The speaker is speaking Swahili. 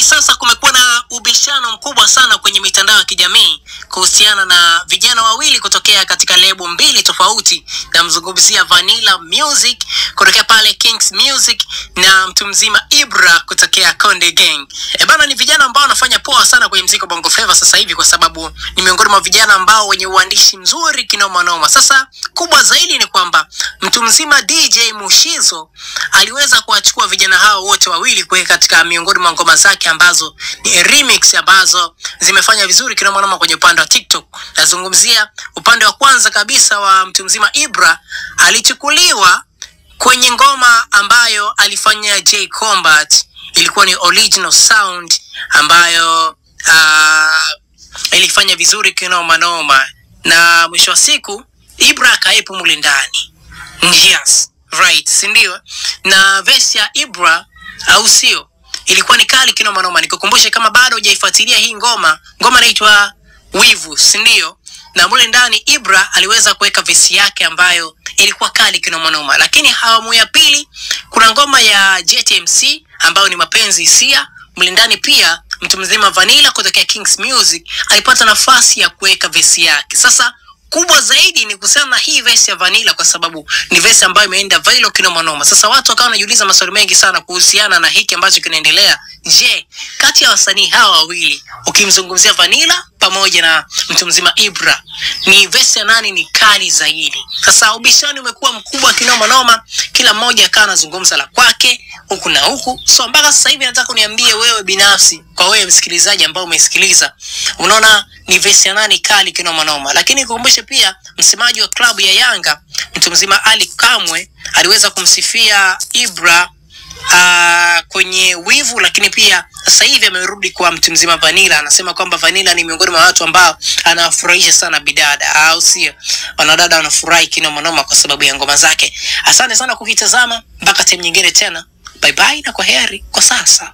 Hivi sasa kumekuwa na ubishano mkubwa sana kwenye mitandao ya kijamii kuhusiana na vijana wawili kutokea katika lebo mbili tofauti. Namzungumzia Vanilla Music kutokea pale Kings Music na mtu mzima Ibra kutokea Konde Gang. E bana, ni vijana ambao wanafanya poa sana kwenye mziki wa Bongo Flava sasa hivi, kwa sababu ni miongoni mwa vijana ambao wenye uandishi mzuri kinoma noma. Sasa kubwa zaidi ni kwamba mtu mzima DJ Mushizo aliweza kuwachukua vijana hao wote wawili kuweka katika miongoni mwa ngoma zake ambazo ni remix ambazo zimefanya vizuri kinoma noma kwenye upande wa TikTok. Nazungumzia upande wa kwanza kabisa wa mtu mzima Ibra, alichukuliwa kwenye ngoma ambayo alifanya J Combat, ilikuwa ni original sound ambayo ilifanya vizuri kinoma noma, na mwisho wa siku Ibra akaepo mule ndani. Yes, right, si ndio? Na verse ya Ibra, au sio, ilikuwa ni kali kinoma noma. Nikukumbushe kama bado hujaifuatilia hii ngoma, ngoma inaitwa Wivu, si ndio? Na mule ndani Ibra aliweza kuweka verse yake ambayo ilikuwa kali kinoma noma. Lakini awamu ya pili kuna ngoma ya JTMC ambayo ni Mapenzi Hisia. Mule ndani pia mtu mzima Vanilla kutokea Kings Music alipata nafasi ya kuweka verse yake. Sasa kubwa zaidi ni kuhusiana na hii verse ya Vanilla, kwa sababu ni verse ambayo imeenda viral kinoma noma. Sasa watu wakawa wanajiuliza maswali mengi sana kuhusiana na hiki ambacho kinaendelea. Je, kati ya wasanii hawa wawili ukimzungumzia Vanilla pamoja na mtu mzima Ibra, ni verse ya nani ni kali zaidi? Sasa ubishani umekuwa mkubwa kinoma noma, kila mmoja akawa anazungumza la kwake huku na huku. So mpaka sasa hivi nataka uniambie wewe binafsi, kwa wewe msikilizaji ambao umesikiliza, unaona ni verse ya nani kali kinoma noma? Lakini nikukumbushe pia msemaji wa klabu ya Yanga mtu mzima Ali Kamwe aliweza kumsifia Ibra kwenye Wivu, lakini pia sasa hivi amerudi kwa mtu mzima Vanilla. Anasema kwamba Vanilla ni miongoni mwa watu ambao anawafurahisha sana bidada, au sio? Wanadada wanafurahi kinoma noma kwa sababu ya ngoma zake. Asante sana kukitazama, mpaka time nyingine tena. Bye bye na kwa heri kwa sasa.